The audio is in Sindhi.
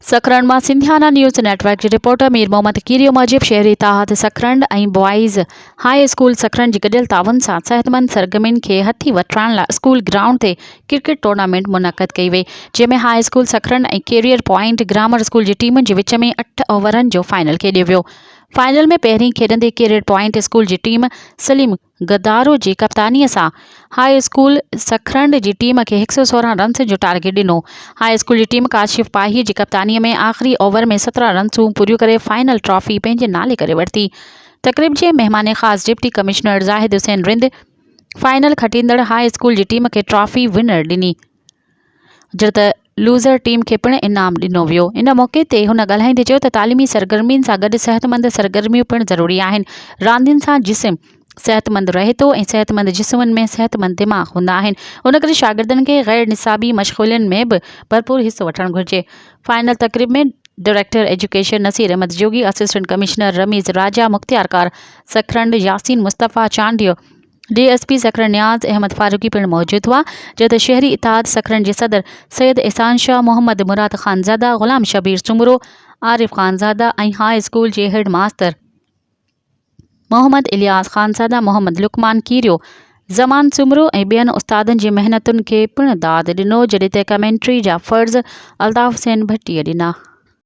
سڪرنڊ مان سنڌيانا نيوز نيٽ ورڪ جي رپورٽر مير محمد ڪيريو موجب شهري اتحاد Sakrand ۽ boys high school Sakrand جي گڏيل تعاون سان صحتمند سرگرمين کي هٿي وٺرائڻ لاء اسڪول گرائونڊ تي ڪرڪيٽ ٽورنامينٽ منعقد ڪئي وئي جنهن ۾ high school Sakrand ۽ career point grammar school جي ٽيمن جي وچ ۾ اٺ اوورن جو فائنل کيڏيو ويو فائنل ۾ پهرين کيڏندي ڪيريئر پوائنٽ اسڪول جي ٽيم سليم گدارو جي ڪپتانيء سان هاء اسڪول سکرنڊ جي ٽيم کي 116 رنسن جو ٽارگيٽ ڏنو. هاء اسڪول جي ٽيم ڪاشف پاهي جي ڪپتانيء ۾ آخري اوور ۾ 17 رنسون پوريون ڪري فائنل ٽرافي پنهنجي نالي ڪري ورتي. تقريب جي مهمان خاص deputy commissioner Zahid Hussain Rind final کٽيندڙ high school جي ٽيم کي ٽرافي ونر ڏني. جڏهن ته لوزر ٽيم کي پڻ انعام ڏنو ويو. ان موقعي تي هن ڳالهائيندي چيو ته تعليمي سرگرمين سان گڏ صحتمند سرگرميون پڻ ضروري آهن، راندين سان جسم صحتمند رهي ٿو ۽ صحتمند جسمن ۾ صحتمند دماغ هوندا آهن، ان ڪري شاگردن کي غير نصابي مشغولين ۾ به ڀرپور حصو وٺڻ گهرجي. فائنل تقريب ۾ director education Naseer Ahmed Jogi, assistant commissioner Rameez Raja, مختيارڪار Sakrand Yasin Mustafa Chandio, D S P Sakrand Niaz Ahmed Farooqi پڻ موجود هئا، جڏهن ته شهري اتحاد سڪرنڊ جي صدر سيد احسان شاهه، محمد مراد خانزاده، غلام شبير سومرو، عارف خانزاده ۽ هاء اسڪول جي هيڊ ماستر محمد الياس خانزاده، محمد لقمان ڪيريو، زمان سومرو ۽ ٻين استادن جي محنتن کي پڻ داد ڏنو، جڏهن ته ڪمينٽري جا فرض الطاف حسين ڀٽيء ڏنا.